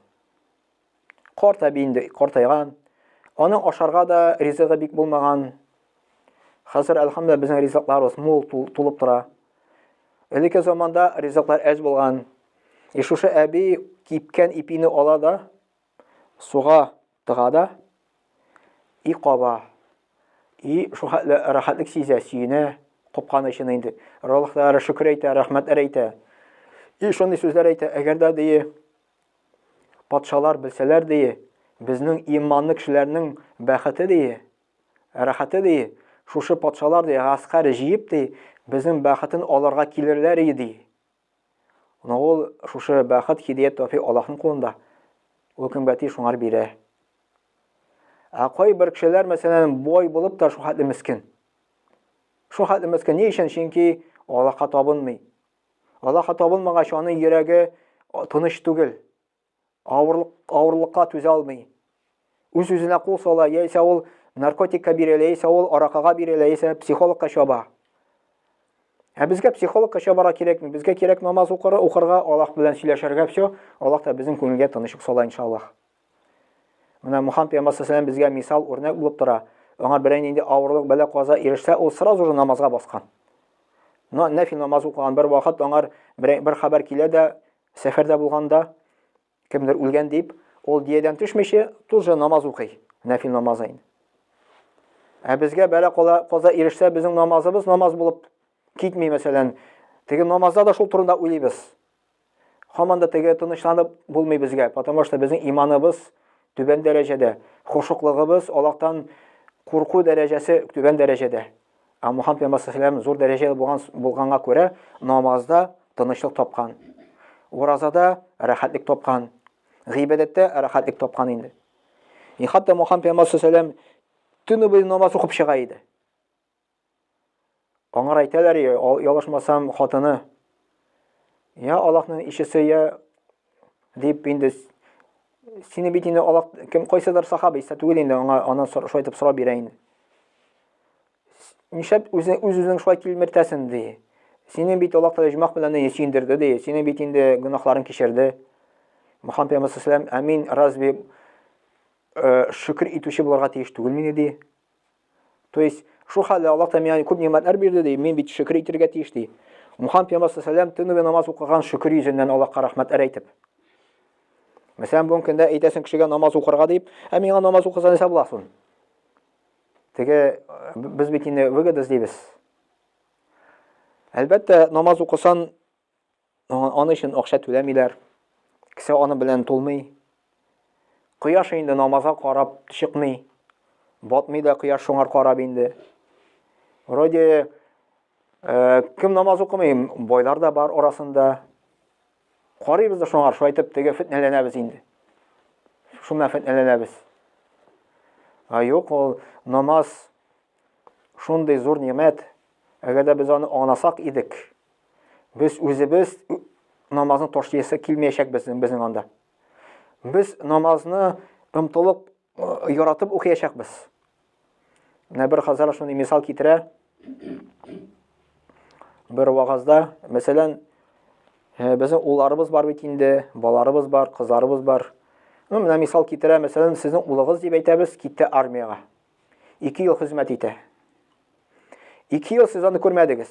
Карт әби инде картайган. Аның ашарга да ризыгы бик булмаган. Хәзер, әлхәмдүлилләһ, безнең ризыкларыбыз мул тулып тора. Элекке заманда ризыклар әз булган. И шушы әби кипкән ипине ала да, суга тыга да, и каба. И шул хәтле рәхәтлек сизә, сөенә, капкан өчен инде. Аллаһ Тәгалә шөкер әйтә, рәхмәтләр әйтә. И шундый сүзләр әйтә, әгәр дә ди, патшалар белсәләр ди, безнең иманлы кешеләрнең бәхете ди, Рәхәте, ди, шушы патшалар, ди, гаскәр җыеп, ди, безнең бәхетен алырга килерләр иде, ди. Но ул шушы бәхет, һидият, тәүфик Аллаһның кулында. Ул кемгә тиеш, шуңар бирә. Ә кайбер кешеләр, мәсәлән, бай булып та шул хәтле мескен. Шул хәтле мескен. Ни өчен? Чөнки Аллаһка табынмый. Аллаһка табынмагач, аның йөрәге тыныч түгел. Авырлык, авырлыкка түзә алмый. Үз-үзенә кул сала, яисә ул наркотикка бирелә, яисә ул аракага бирелә, яисә психологка чаба. Ә безгә психологка чабарга кирәкми. Безгә кирәк намаз укырга, укырга, Аллаһ белән сөйләшергә, все. Аллаһ та безнең күңелгә тынычлык сала, иншаллаһ. Менә Мухаммад пәйгамбәр саллаллаху безгә мисал, үрнәк булып тора. Аңа берәр нинди авырлык, бәла, каза ирешсә, ул сразу же намазга баскан. Но нәфил намаз укыган бер вакыт аңар бер, бер хәбәр килә дә, Сәфәрдә булганда, кемдер үлгән дип, ул диядән төшмичә, тут же намаз укый, нәфил намазы инде. Ә безгә бәла кала, каза ирешсә, безнең намазыбыз намаз булып китми, мәсәлән. Теге намазда да шул турында уйлыйбыз. Һаман да теге тынычланып булмый безгә, потому что безнең иманыбыз түбән дәрәҗәдә, хошуклыгыбыз Аллаһтан курку дәрәҗәсе түбән дәрәҗәдә. Ә Мухаммад пәйгамбәр саллаллаху зур дәрәҗәле булган булганга күрә намазда тынычлык тапкан. Уразада рәхәтлек тапкан. Гыйбадәттә рәхәтлек тапкан инде. И хәтта Мухаммад пәйгамбәр саллаллаху төне буе намаз укып чыга иде. Аңар әйтәләр, ялгышмасам, хатыны, я Аллаһның ишесе, я дип инде сине бит инде Аллаһ кем кайсыдыр сахаба истә түгел инде аңа аннан шулай итеп сорап бирә инде. Нишләп үзең үз үзең шулай тилмертәсең ди. Сине бит Аллаһ Тәгалә җомах белән дә сөендерде ди. Сине бит инде гөнаһларын кичерде. Мухаммад пәйгамбәр саллаллаху ә мин разве э, шөкер итүче булырга тиеш түгелмени ди. То есть, шул хәлдә Аллаһ та миңа күп нимәтләр бирде ди, мин бит шөкер итәргә тиеш ди. Мухаммад пәйгамбәр саллаллаху төне буе намаз укыган шөкер йөзеннән Аллаһка рәхмәтләр әйтеп. Мәсәлән, бүгенге көндә әйтәсең кешегә намаз укырга дип, ә миңа намаз укыса нәрсә була соң? Теге без бит инде выгода эзлибез. Әлбәттә, намаз укысан, Аны өчен акча түләмиләр. Кесә аны белән тулмый. Кояш инде намазга карап чыкмый. Батмый да кояш шуңар карап инде. Вроде э, кем намаз укымый, байлар да бар арасында. Карыйбыз да шуңар, шулай итеп теге фетнәләнәбез инде. Шуннан фетнәләнәбез. Ә юк, ул намаз шундый зур нимәт. Әгәр дә без аны аңласак идек, Без үзебез намазны ташлыйсы килмәячәк безнең, безнең анда. Без намазны омтылып, э, яратып укыячакбыз. Менә бер хазара шундый мисал китерә. Бер вагазда, мәсәлән, э, безнең улларыбыз бар бит инде, балаларыбыз бар, кызларыбыз бар. Ну, менә мисал китерә, мәсәлән, сезнең улыгыз дип әйтәбез, китте армиягә. 2 ел хезмәт итә. 2 ел сез аны күрмәдегез.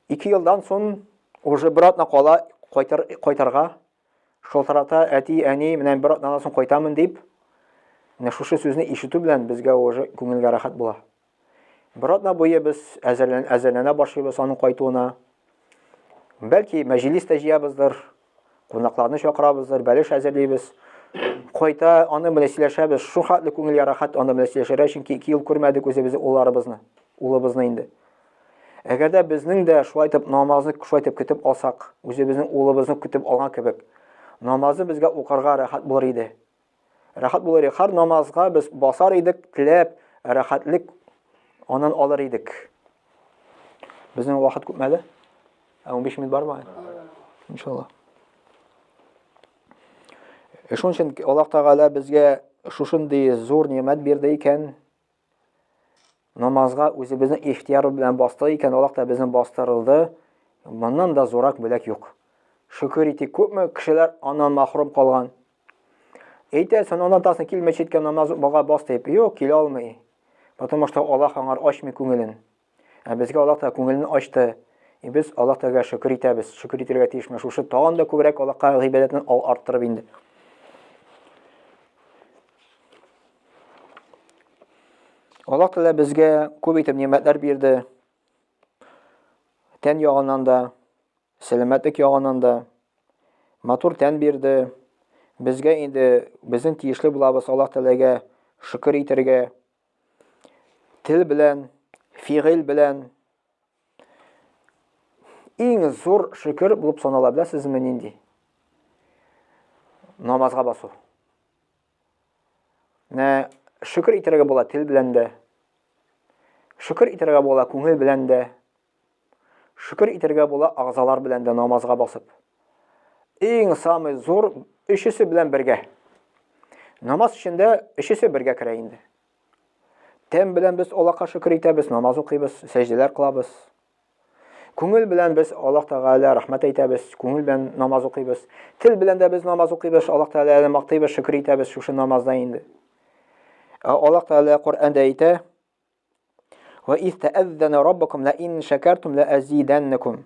Ике елдан соң уже бер атна кала кайтыр, кайтырга. Шылтырата әти, әни, менә бер атнадан соң кайтамын дип. Менә шушы сүзне ишетү белән безгә уже күңелгә рәхәт була. Бер атна буе без әзерлән, әзерләнә башлыйбыз аның кайтуына. Бәлки мәҗлис тә җыябыздыр, кунакларны чакырабыздыр, бәлеш әзерлибез. Кайта, аны белән сөйләшәбез. Шул хәтле күңелгә рәхәт аны белән сөйләшергә, чөнки ике ел күрмәдек үзебезнең улларыбызны, улыбызны инде. Әгәр дә безнең дә шулай итеп намазны шулай итеп көтеп алсак, үзебезнең улыбызны көтеп алган кебек, намазны безгә укырга рәхәт булыр иде. Рәхәт булыр иде. Һәр намазга без басар идек, теләп, рәхәтлек аннан алыр идек. Безнең вакыт күпме әле? Ә 15 минут бармы? Иншалла. Шуның өчен Аллаһ Тәгалә безгә шушындый зур нимәт бирде икән, намазга үзебезнең ихтияр белән бастык икән, Аллаһ та безне бастырылды. Моннан да зурак бүләк юк. Шөкер итик, күпме кешеләр аннан махрум калган. Әйтә, сон аннан тасын кил мәчеткә намаз укырга бас дип. Юк, килә алмый. Потому что Аллаһ аңар ачмый күңелен. Ә безгә Аллаһ та күңелен ачты. И без Аллаһ Тәгаләгә шөкер итәбез. Шөкер итәргә тиеш. Менә шушы тагын да күбрәк Аллаһка гыйбадәтне арттырып инде. Аллаһ Тәгалә безгә күп итеп нимәтләр бирде. Тән ягыннан да, сәламәтлек ягыннан да матур тән бирде. Безгә инде безнең тиешле булабыз Аллаһ Тәгаләгә шөкер итәргә. Тел белән, фигыль белән иң зур шөкер булып санала, беләсезме нинди? Намазга басу. Менә шөкер итәргә була тел белән дә. Шөкер итәргә була күңел белән дә. Шөкер итәргә була агзалар белән дә намазга басып. Иң самый зур өчесе белән бергә. Намаз эчендә өчесе бергә керә инде. Тән белән без Аллаһка шөкер итәбез, намаз укыйбыз, сәҗдәләр кылабыз. Күңел белән без Аллаһ Тәгалә рәхмәт әйтәбез, күңел белән намаз укыйбыз. Тел белән дә без намаз укыйбыз, Аллаһ Тәгаләне мактыйбыз, шөкер итәбез шушы намазда инде. Ә Аллаһ Тәгалә Коръәндә әйтә: "Ва из тәәззәнә раббукум ла ин шакартум ла азиданнакум."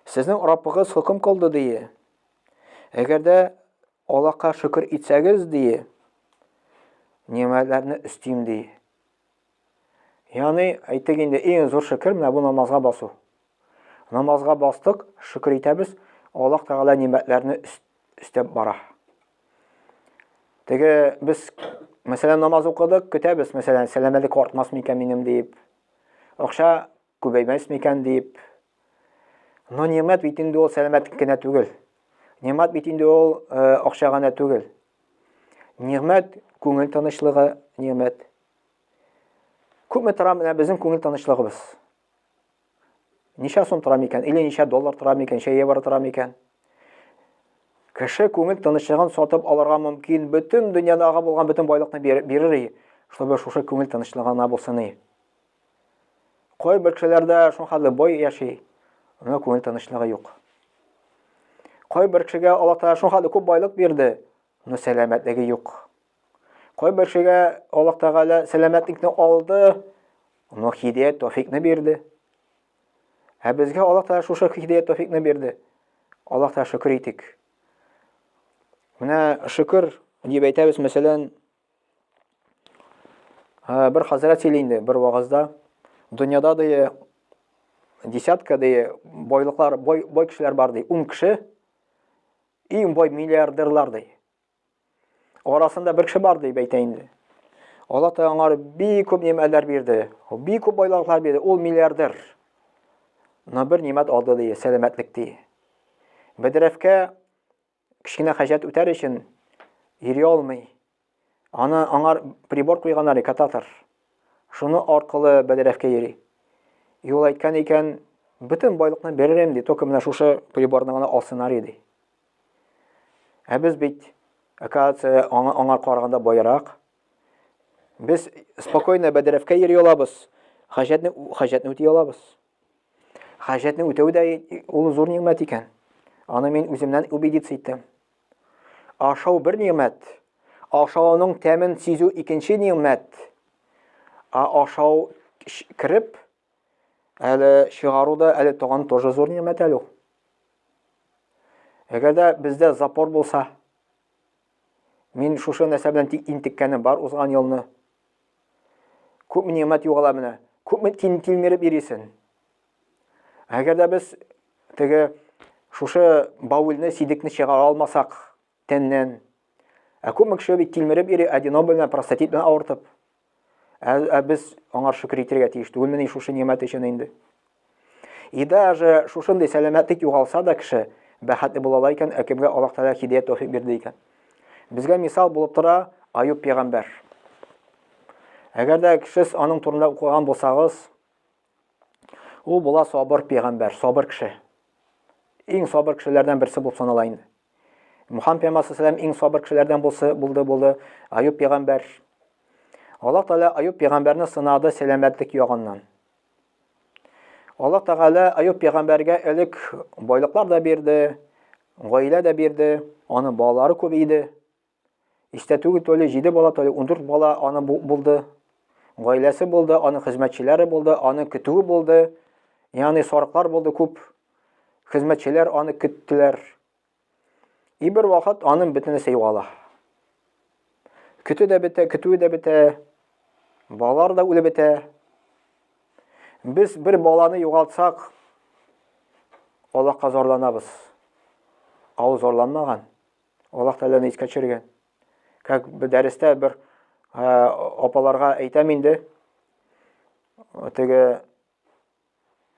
Сезнең Раббыгыз хөкем кылды дие. Әгәр дә Аллаһка шөкер итсәгез дие, нимәтләрне өстим дие. Ягъни, әйтик инде, иң зур шөкер менә бу намазга басу. Намазга бастык, шөкер итәбез, Аллаһ Тәгалә нимәтләрне өстәп бара. Теге без, мәсәлән, намаз укыдык, көтәбез, мәсәлән, сәламәтлек артмас микән минем дип, акча күбәймәс микән дип. Но нимәт бит инде ул сәламәтлек кенә түгел. Нимәт бит инде ул э, акча гына түгел. Нигъмәт күңел тынычлыгы, нигъмәт. Күпме тора менә безнең күңел тынычлыгыбыз? Ничә сум тора микән? Или ничә доллар тора микән? Ничә евро тора микән? Кеше күңел тынычлыгын сатып алырга мөмкин, бөтен дөньядагы булган бөтен байлыкны бирер, чтобы шушы күңел тынычлыгына булсын. Кайбер кешеләрдә шул хәтле бай яши, но күңел тынычлыгы юк. Кайбер кешегә Аллаһ Тәгалә шул хәтле күп байлык бирде, но сәламәтлеге юк. Кайбер кешегә Аллаһ Тәгалә сәламәтлекне алды, но һидәят тәүфикне бирде. Ә безгә Аллаһ Тәгалә шушы һидәят тәүфикне бирде. Аллаһ Тәгалә шөкер итик. Менә шөкер дип әйтәбез, мәсәлән, бер хәзрәт сөйли инде бер вагазда, дөньяда ди десятка ди байлыклар, бай, бай кешеләр бар ди, 10 кеше иң бай миллиардерлар ди. Арасында бер кеше бар дип әйтә инде. Алла Тәгалә аңар бик күп нимәтләр бирде. Бик күп байлыклар бирде. Ул миллиардер. Но бер нимәт алды ди, сәламәтлек ди. Бәдрәфкә кечкенә хаҗәт үтәр өчен йөри алмый. Аны аңар прибор куйганнар, кататор. Шуны аркылы бәдрәфкә йөри. Юл әйткән икән, бөтен байлыкны биререм ди, только менә шушы приборны гына алсыннар иде. Ә без бит, оказывается, аңа, аңа караганда байрак. Без спокойно бәдрәфкә йөри алабыз. Хаҗәтне, хаҗәтне үти алабыз. Хаҗәтне үтәү дә ул зур нигъмәт икән. Аны мин үземнән убедиться иттем. Ашау бер нигъмәт. Ашауның тәмен сизү икенче нигъмәт. Ә ашау кереп, әле чыгару да әле тагын тоже зур нигъмәт әле ул. Әгәр дә бездә запор булса, мин шушы нәрсә белән тик интеккәнем бар узган елны. Күпме нигъмәт югала менә. Күпме тилмереп йөрисен. Әгәр дә без теге шушы баулны, сидекне чыгара алмасак тәннән. Ә күпме кеше бит тилмереп йөри, аденом белән, простатит белән авыртып. Ә, ә без аңар шөкер итәргә тиеш түгелмени шушы нимәт өчен инде? И даже шушындый сәламәтлек югалса да кеше бәхетле була ала икән, ә кемгә Аллаһ Тәгалә һидәят тәүфик бирде икән. Безгә мисал булып тора Аюб пәйгамбәр. Әгәр дә кеше аның турында укыган булсагыз, ул була сабыр пәйгамбәр, сабыр кеше. Иң сабыр кешеләрдән берсе булып санала инде. Мухаммад пәйгамбәр саллаллаху иң сабыр кешеләрдән булсы булды булды Аюб пәйгамбәр. Аллаһ Тәгалә Аюб пәйгамбәрне сынады сәламәтлек ягыннан. Аллаһ Тәгалә Аюб пәйгамбәргә элек байлыклар да бирде, гаилә дә бирде, аның балалары күп иде. Истә түгел, то ли 7 бала, то ли 14 бала аны булды. гаиләсе булды, аның хезмәтчеләре булды, аның көтүе булды. Ягъни сарыклар булды күп. Хезмәтчеләр аны көттеләр. И бер вакыт аның бөтенесе югала. Көтү дә бетә, көтүе дә бетә. Балалар да үлеп бетә. Без бер баланы югалтсак, Аллаһка зарланабыз. Ә ул зарланмаган. Аллаһ Тәгаләне искә төшергән. Как бер дәрестә бер апаларга әйтәм инде, теге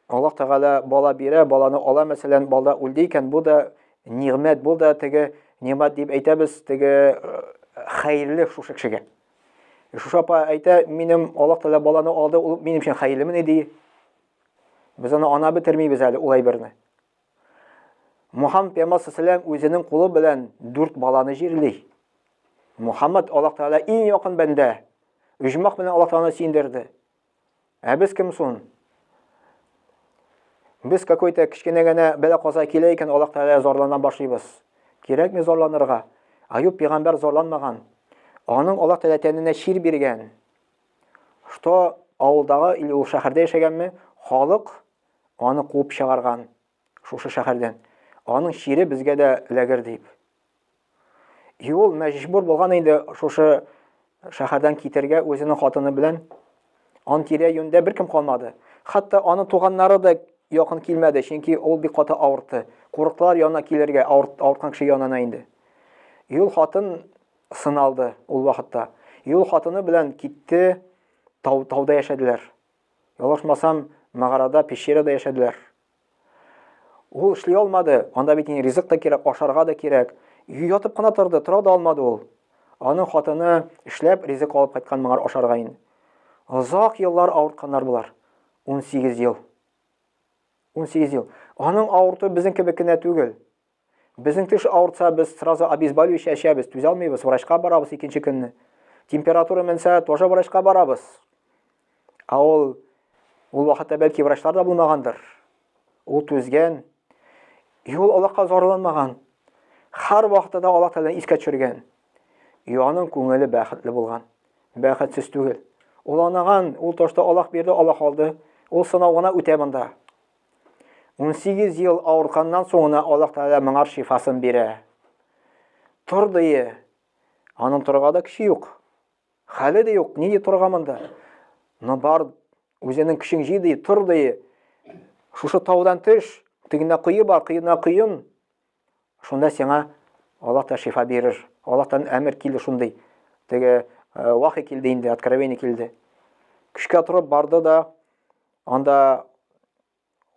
Аллаһ Тәгалә бала бирә, баланы ала, мәсәлән, бала үлде икән, бу да нигъмәт, бу да теге нигъмәт дип әйтәбез, теге хәерле шушы кешегә. Шушы апа әйтә, минем Аллаһ Тәгалә баланы алды, ул минем өчен хәерлемени ди. Без аны ана бетермибез әле ул әйберне. Мухаммад пәйгамбәр саллаллаху үзенең кулы белән дүрт баланы җирли. Мухаммад Аллаһ Тәгалә иң якын бәндә. Оҗмах белән Аллаһ Тәгалә сөендерде. Ә без кем сон? Без какой-то кечкенә генә бәла каза килә икән, Аллаһ Тәгалә зарлана башлыйбыз. Кирәкми зарланырга. Аюб пәйгамбәр зарланмаган. Аның Аллаһ Тәгалә тәненә чир биргән. Что авылдагы или ул шәһәрдә яшәгәнме, халык аны куып чыгарган шушы шәһәрдән. Аның чире безгә дә эләгер дип. И ул мәҗбүр булган инде шушы шәһәрдән китергә үзенең хатыны белән. Ан тирә-юньдә беркем калмады. Хәтта аның туганнары да якын килмәде, чөнки ул бик каты авыртты. Курыктылар янына килергә, авырткан кеше янына инде. И ул хатын сыналды ул вакытта. И ул хатыны белән китте, тау, тауда яшәделәр. Ялгышмасам, мәгарада, пещерада яшәделәр. Ул эшли алмады, анда бит инде ризык та кирәк, ашарга да кирәк. Ятып кына торды, тора да алмады ул. Аның хатыны эшләп ризык алып кайткан моңар ашарга инде. Озак еллар авыртканнар болар. 18 ел. 18 ел. Аның авыртуы безнең кебек кенә түгел. Безнең теш авыртса, без сразу обезболивающий эчәбез, түзә алмыйбыз, врачка барабыз икенче көнне. Температура менсә, тоже врачка барабыз. Ә ул ул вакытта бәлки врачлар да булмагандыр. Ул түзгән. И ул Аллаһка зарланмаган. Һәр вакытта да Аллаһ Тәгаләне искә төшергән. И аның күңеле бәхетле булган. Бәхетсез түгел. Ул анаган, ул ташта Аллаһ бирде, Аллаһ алды. Ул сынау гына үтә монда. 18 ел авыртканнан соң гына Аллаһ Тәгалә моңар шифасын бирә. Тор дие. Аның торырга да көче юк. Хәле дә юк, нинди торырга монда? Но бар үзенең көчең җый ди, тор ди. Шушы таудан төш, тегендә кое бар, коена коен. Шунда сиңа Аллаһ та шифа бирер. Аллаһтан әмер килде шундый. Теге э, вахи килде инде, откровение килде. Көчкә торып барды да, Анда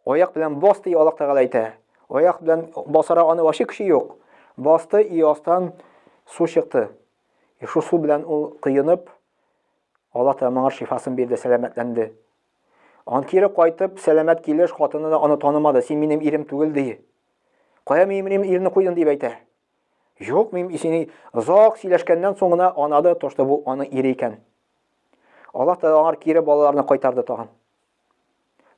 аяк белән бас ди Аллаһ Тәгалә әйтә. Аяк белән басара аны вообще көче юк. Басты и астан су чыкты. И шул су белән ул коенып, Аллаһ Тәгалә моңа шифасын бирде, сәламәтләнде. Ан кире кайтып, сәламәт килеш, хатыны да аны танымады. Син минем ирем түгел ди. Кая минем ирне куйдың дип әйтә. Юк, мин сине озак сөйләшкәннән соң гына анады, то, что бу аның ире икән. Аллаһ Тәгалә аңар кире балаларны кайтарды тагын.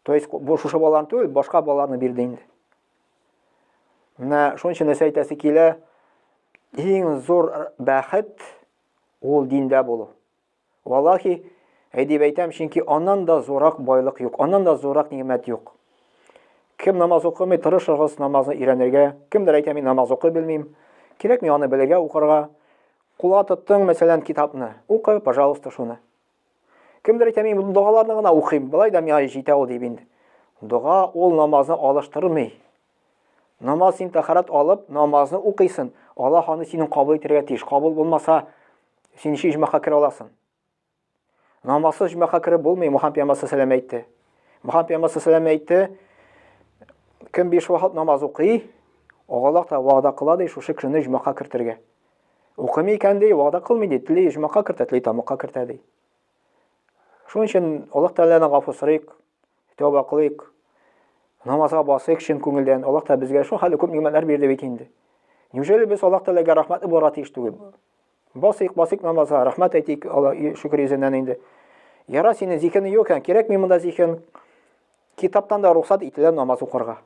То есть бу шушы балаларны түгел, башка балаларны бирде инде. Менә шуның өчен нәрсә әйтәсе килә, иң зур бәхет ул диндә булу. Валлахи, әй дип әйтәм, чөнки аннан да зуррак байлык юк, аннан да зуррак нимәт юк. Кем намаз укымый, тырышыгыз намазны өйрәнергә. Кемдер әйтә, мин намаз укый белмим. Кирәкми аны белергә, укырга. Кулга тоттың, мәсәлән, китапны. Укы, пожалуйста, шуны. Кемдер әйтә, мин догаларны гына укыйм, былай да миңа җитә ул дип инде. Дога ул намазны алыштырмый. Намаз син тәһарәт алып, намазны укыйсың. Аллаһ аны синең кабул итәргә тиеш. Кабул булмаса, син ничек иҗмахка керә аласың? Намазсыз җомака кереп булмый, Мухаммад пәйгамбәр саллаллаху әйтте. Мухаммад пәйгамбәр саллаллаху әйтте, кем биш вакыт намаз укый, Аллаһ та вәгъдә кыла ди, шушы кешене җомака кертергә. Укымый икән ди, вәгъдә кылмый ди, тели җомака кертә, тели тамакка кертә ди. Шуның өчен Аллаһ Тәгаләдән гафу сорыйк, тәүбә кылыйк, намазга басыйк чын күңелдән. Аллаһ та безгә шул хәле күп нимәтләр бирде бит инде. Неужели без Аллаһ Тәгаләгә рәхмәтле булырга тиеш түгел? Басыйк, басыйк намазга, рәхмәт әйтик, Алла шөкер йөзеннән инде. Яра синең зиһене юк икән, кирәкми монда зиһен. Китаптан да рөхсәт ителә намаз укырга.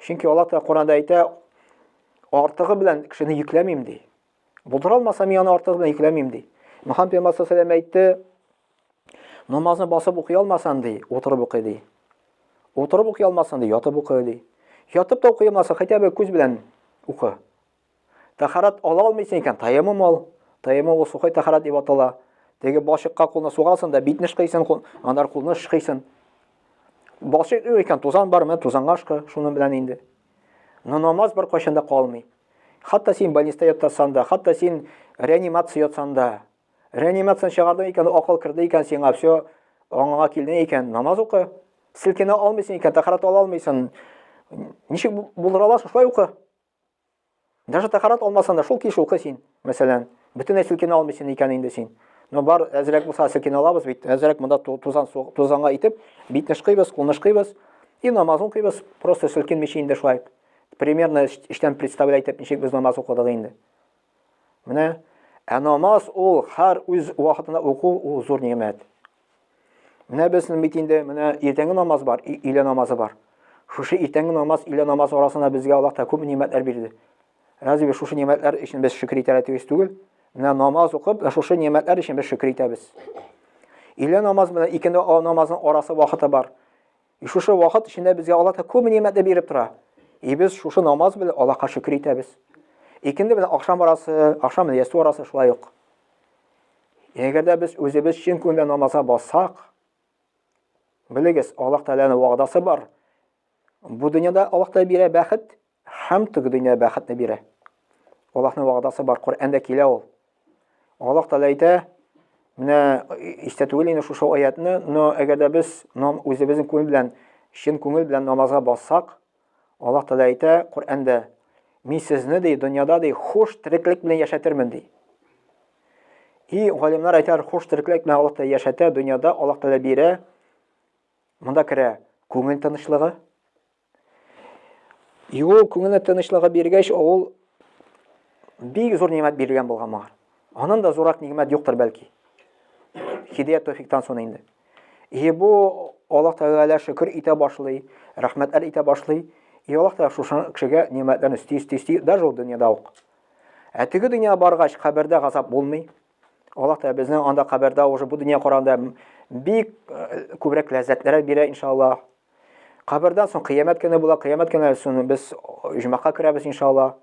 Чөнки Алла та Коранда әйтә, артыгы белән кешене йөкләмим ди. Булдыра алмаса, мин аны артыгы белән йөкләмим ди. Мөхәммәд пәйгамбәр саллаллаху әйтте, Намазны басып укый алмасаң ди, утырып укый ди. Утырып укый алмасаң ди, ятып укый ди. Ятып та укый алмасаң, хотя бы күз белән укы. Тәһарәт ала алмыйсың икән, таяммум ал. Таяммум ул сухой тәһарәт дип атала. Теге балчыкка кулны сугасың да битне ышкыйсың, аннары кулны ышкыйсың. Балчык юк икән, тузан бар, менә тузанга ышкы, шуның белән инде. Но намаз бер кайчан да калмый. Хәтта син больниста ятсаң да, хәтта син реанимация ятсаң да, реанимацияне чыгардың икән, акыл керде икән сиңа, все, аңыңа килдең икән, намаз укы. Селкенә алмыйсың икән, тәһарәт ала алмыйсың. Ничек булдыра аласың, шулай укы. Даже тәһарәт алмасаң да, шул килеш укы син, мәсәлән. Бөтенләй селкенә алмыйсың икән инде син. Но бар әзрәк булса селкенә алабыз бит. Әзрәк монда тузан тузанга итеп, битне ышкыйбыз, кулны ышкыйбыз и намазын укыйбыз, просто селкенмичә инде шулай. Примерно эчтән представлять итеп ничек без намаз укыдык инде. Менә ә намаз ул һәр үз вакытында уку ул зур нимәт. Менә безнең бит инде менә иртәнге намаз бар, өйлә намазы бар. Шушы иртәнге намаз, өйлә намазы арасында безгә Аллаһ та күп нимәтләр бирде. Разве шушы нимәтләр өчен без шөкер итәргә тиеш түгел? Менә намаз укып, шушы нимәтләр өчен без шөкер итәбез. Өйлә намаз белән икенде намазның арасы вакыты бар. И шушы вакыт эчендә безгә Аллаһ та күп нимәтләр биреп тора. И без шушы намаз белән Аллаһка шөкер итәбез. Икенде белән ахшам арасы, ахшам белән ястү арасы шулай ук. Әгәр дә без үзебез чын күңелдән намазга бассак, белегез, Аллаһ Тәгаләнең вәгъдәсе бар. Бу дөньяда Аллаһ Тәгалә бирә бәхет, һәм теге дөньяда бәхетне бирә. Аллаһның вәгъдәсе бар, Коръәндә килә ул. Аллаһ Тәгалә әйтә, менә истә түгел инде шушы аятны, но әгәр дә без үзебезнең күңел белән, чын күңел белән намазга бассак, Аллаһ Тәгалә әйтә Коръәндә, Мин сезне ди, дөньяда ди, хуш тереклек белән яшәтермен ди. И галимнәр әйтәләр, хуш тереклек белән Аллаһ Тәгалә яшәтә, дөньяда Аллаһ Тәгалә бирә. Монда керә күңел тынычлыгы. И ул күңелне тынычлыгы биргәч, ул бик зур нимәт бирелгән булган моңа. Аннан да зуррак нимәт юктыр бәлки. Хидәят тәүфиктан соң инде. И бу Аллаһ Тәгалә шөкер итә башлый, рәхмәтләр итә башлый. И Аллаһ Тәгалә шушы кешегә нимәтләрне өсти, өсти, өсти, даже ул дөньяда ук. Ә теге дөньяга баргач, кабердә газап булмый. Аллаһ Тәгалә безнең анда кабердә уже бу дөнья караганда бик э, күбрәк ләззәтләр бирә, иншаллаһ. Кабердән соң кыямәт көне була, кыямәт көне соң без оҗмахка керәбез, иншаллаһ.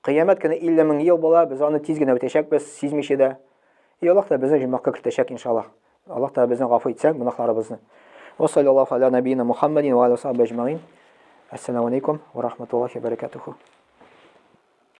Кыямәт көне 50 мең ел була, без аны тиз генә үтәчәкбез, сизмичә дә. И Аллаһ та безне оҗмахка кертәчәк, иншаллаһ. Аллаһ та безне гафу итсен, гөнаһларыбызны. Ва саллаллаху аля набийна Мухаммадин ва аля сахабы әҗмәгин. Ассаламу алейкум ва рахматуллахи ва баракатуху.